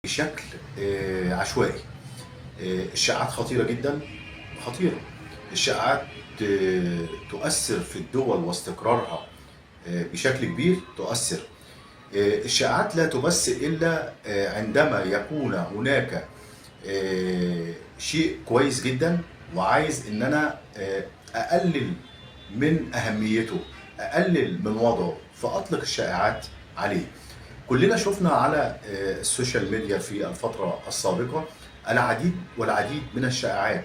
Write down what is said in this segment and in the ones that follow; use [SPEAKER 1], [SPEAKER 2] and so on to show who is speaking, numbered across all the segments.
[SPEAKER 1] بشكل عشوائي. الشائعات خطيرة جدا، خطيرة. الشائعات تؤثر في الدول واستقرارها بشكل كبير، تؤثر. الشائعات لا تبث إلا عندما يكون هناك شيء كويس جدا وعايز إن أنا أقلل من أهميته، أقلل من وضعه، فأطلق الشائعات عليه. كلنا شفنا على ال social media في الفترة السابقة العديد والعديد من الشائعات،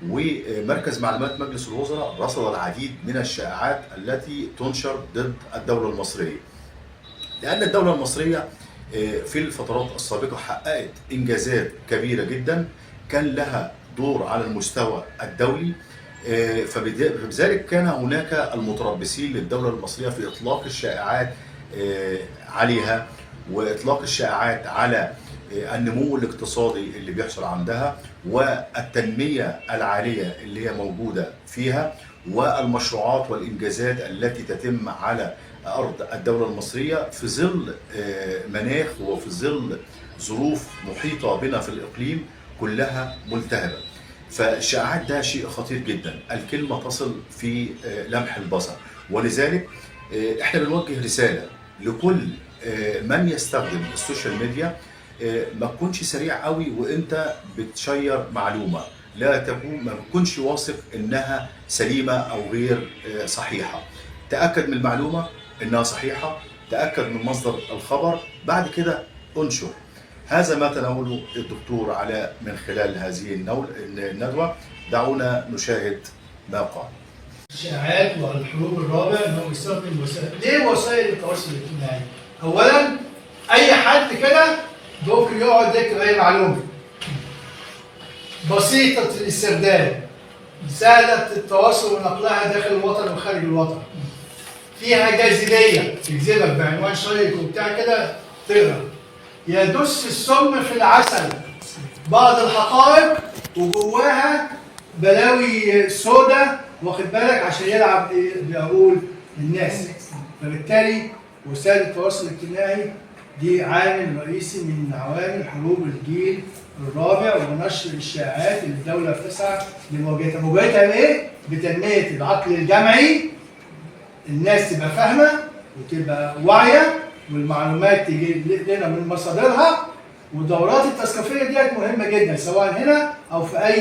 [SPEAKER 1] ومركز معلومات مجلس الوزراء رصد العديد من الشائعات التي تنشر ضد الدولة المصرية، لأن الدولة المصرية في الفترات السابقة حققت إنجازات كبيرة جدا كان لها دور على المستوى الدولي، فبذلك كان هناك المتربصين للدولة المصرية في إطلاق الشائعات عليها، وإطلاق الشائعات على النمو الاقتصادي اللي بيحصل عندها، والتنمية العالية اللي هي موجودة فيها، والمشروعات والإنجازات التي تتم على أرض الدولة المصرية في ظل مناخ وفي ظل ظروف محيطة بنا في الإقليم كلها ملتهبة. فالشائعات ده شيء خطير جدا، الكلمة تصل في لمح البصر. ولذلك احنا بنوجه رسالة لكل من يستخدم ال social media، ما تكونش سريع قوي وانت بتشير معلومة، لا تكون ما تكونش واثق انها سليمة او غير صحيحة. تأكد من المعلومة انها صحيحة، تأكد من مصدر الخبر، بعد كده انشر. هذا ما تناوله الدكتور علاء من خلال هذه الندوة. دعونا نشاهد ما قال.
[SPEAKER 2] الشائعات والحروب الرابع ان هو بيستخدم وسائل، ليه وسائل التواصل الاجتماعي؟ اولا اي حد كده ممكن يقعد يكتب اي معلومة بسيطة الاستخدام، سهلة التواصل ونقلها داخل الوطن وخارج الوطن، فيها جاذبية تجذبك بعنوان شيق وبتاع كده تقرا. يدس السم في العسل بعض الحقائق وجواها بلاوي سودا، واخد بالك، عشان يلعب بعقول الناس. فبالتالي وسائل التواصل الاجتماعي دي عامل رئيسي من عوامل حروب الجيل الرابع ونشر الشائعات اللي الدولة بتسعى لمواجهتها. مواجهتها بايه؟ بتنمية العقل الجمعي، الناس تبقى فاهمة وتبقى واعية، والمعلومات تيجي لنا من مصادرها. والدورات التثقيفية ديت مهمة جدا سواء هنا أو في أي